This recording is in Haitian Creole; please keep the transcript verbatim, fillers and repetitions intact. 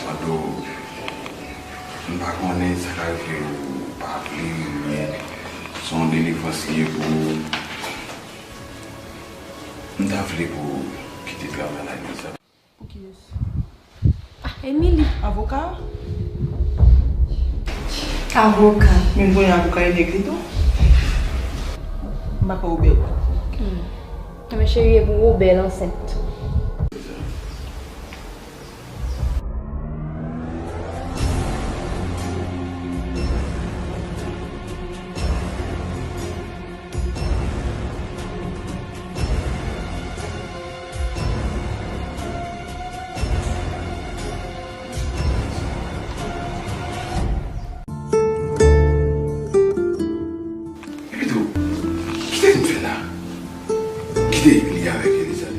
Mado, m pa konnen sa ka rive ou pa vle, men se yon delivrans li ye pou ou. M ta vle pou ou kite travay la, Eliza. Pou kiyès? Ah, Emily, avoka? Avoka. Menm kounye a avoka e nèg li tou. M pa kwè ou bèl. Hmm. Enben, cheri, e pou ou bèl ansent. Epi tou, kite m fè la. Kite Emily avèk Eliza.